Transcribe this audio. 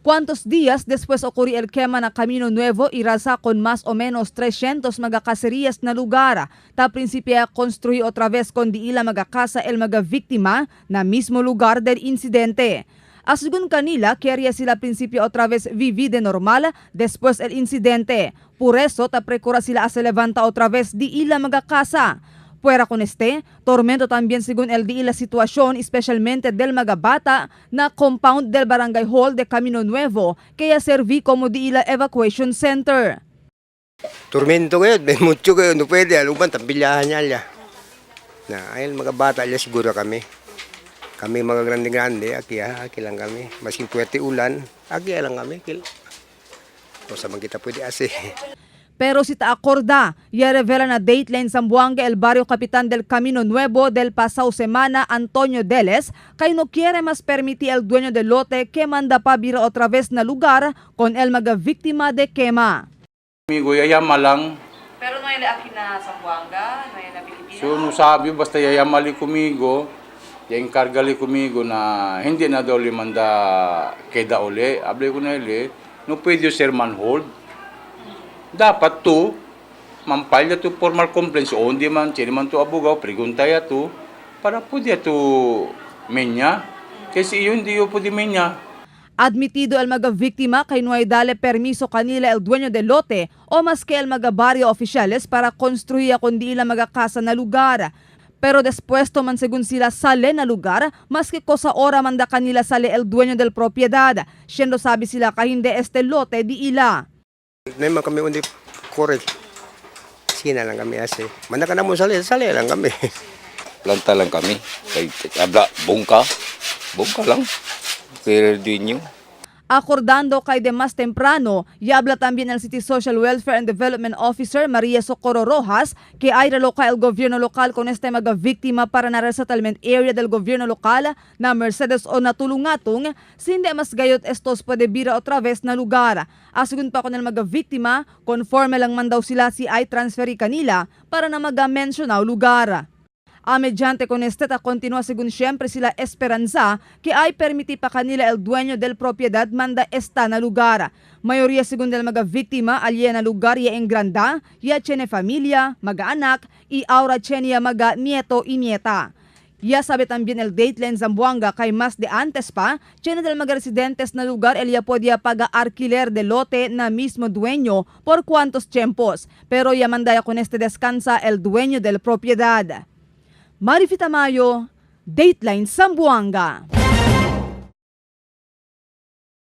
Cuantos días después ocurrió el quema na Camino Nuevo y rasa con más o menos 300 mga caserías na lugar. Ta principia construir otra vez con di ila mga casa el mga víctima na mismo lugar del incidente. Asegún kanila, quería sila principio otra vez vivir de normal después el incidente. Por eso, ta precura sila a se levanta otra vez di ila mga casa. Fuera con este, tormento también según el di la situación, especialmente del mga bata na compound del Barangay Hall de Camino Nuevo, kaya serví como di ila evacuation center. Tormento ngayon, may mucho kayo, no pwede, aluban, tambilyahan niya alya. Na, ayun, mga bata alya siguro kami. Kami mga grande-grande, aki ah, aki lang kami. Maskin puwerte ulan, aki lang kami. Kil. O sa man kita pwede ase. Pero si Taacorda, ya revela na Dateline Zamboanga el barrio capitán del Camino Nuevo del pasado semana Antonio Deles, kay no quiere más permitir el dueño del lote que manda pa bira otra vez na lugar con el mga víctima de quema. Amigo, yayama lang. Pero no yung aki na Zamboanga, no yung na Pilipinas. So, no sabi, basta yayamali kumigo, ya-encargali kumigo na hindi na daw limanda keda uli. Able ko na ili, no pwede sir manhold. Dapat to, mampalya to formal complaints, o hindi man, sino man to abugaw, pregunta ya to, para pwede to menya. Kasi yun, hindi yun pwede menya. Admitido el mga víctima kay no hay dale permiso kanila el dueño del lote o maske el mga barrio oficiales para construir kundi ila mga casa na lugar. Pero después toman según sila sale na lugar, maske cosa ora manda kanila sale el dueño del propiedad. Siendo sabi sila kahinde este lote di ila. Naman kami undi correct. Sina lang kami ase. Manda ka na mo sali, sali lang kami. Planta lang kami. Kay abla, bungka. Bungka lang. Pero din yun. Acordando kay de más temprano, y habla también el City Social Welfare and Development Officer María Socorro Rojas que hay reloca el gobierno local con este mga víctima para na resettlement area del gobierno local na Mercedes o natulungatong, sinde mas gayot estos puede bira otra vez na lugar. Asegun pa con el mga víctima, conforme lang man daw sila si ay transferi kanila para na maga mencionaw lugar. A mediante con este ta continúa según siempre sila esperanza que ay permiti pa kanila el dueño del propiedad manda esta na lugar. Mayoría según del mga víctima alien na lugar ya engranda, ya tiene familia, mga anak, y ahora tiene ya mga nieto y nieta. Ya sabe también el Dateline Zamboanga kay mas de antes pa, tiene del mga residentes na lugar el ya podía paga alquiler de lote na mismo dueño por cuantos tiempos. Pero ya mandaya con este descansa el dueño del propiedad. Marifi Tamayo, Dateline Zamboanga.